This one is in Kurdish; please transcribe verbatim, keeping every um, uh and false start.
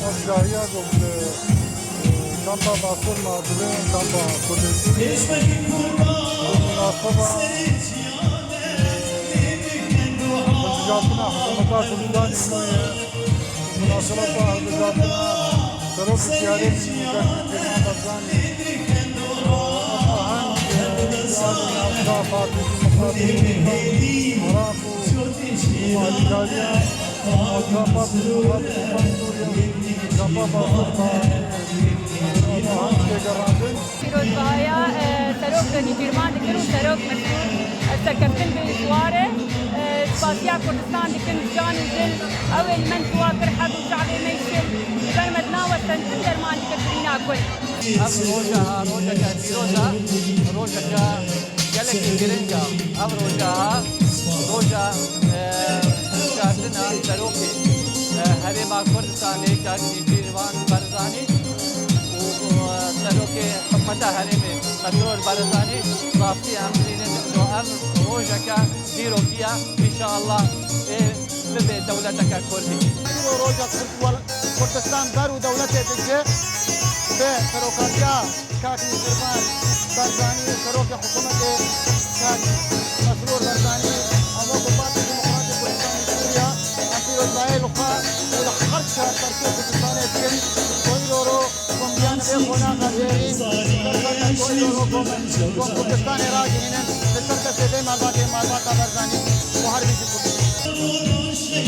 Ev dahiya ku bi, e, kampa Bakur ma dibê kampa Kurdên Sûriyê. Bi munaseba hilbijartina hikûmeta Kurdistanê nû ye. Bi munasebeta hilbijartina serokê Diyarê Nû Cahî Kênan Barzanî. Ev aheng, e, ya navza Partî Demokratîk Kurdistanê, Iraq û Alîkariya Etrapa Sûriye, Etrapa Bakur, Etrapa Hemd têgerandin. Pîrozbahaya, e, serok Nêçîrvan dikin û serok Mesrûr, e, serkeftin bi siwar e. E, spasiya Kurdistan dikin, can û dil. Ew ê li me siwar kir, hez û çavê me şil. Ji ber me di nav we sentin derman dike birîna Kurd. Ev roja ha, rojeke pîroz e, rojeke gelekî giring e. Ev roja ha, roja, e, hişyartina serokê, e, Herêma Kurdistanê, Kak Nêçîrvan Barzanî û, û, e, serokê hikûmeta herêmê Mesrûr Barzanî. Rastî em dibînin ku ev rojeke dîrokî ye. Înşallah ê bibe dewleteke Kurdî. Îro roja Kurd wel-, Kurdistan ber û dewletê dikeve bi serokatiya Kak Nêçîrvan Barzanî û serokê hikûmetê Kak Mesrûr Barzanî, em wekî Partî Demokratîk Kurdistanê Sûriye, em pîrozbahiyê li xwe û li her çar parçeyê Kurdistanê dikin ku îro ro kombiyan vê qonaxa jêrî, ser ser me ku îro ro kom, kom Kurdistanê ragihînin, li ser destê vê malbatê, malbata Barzanî û her bijî Kurdistan.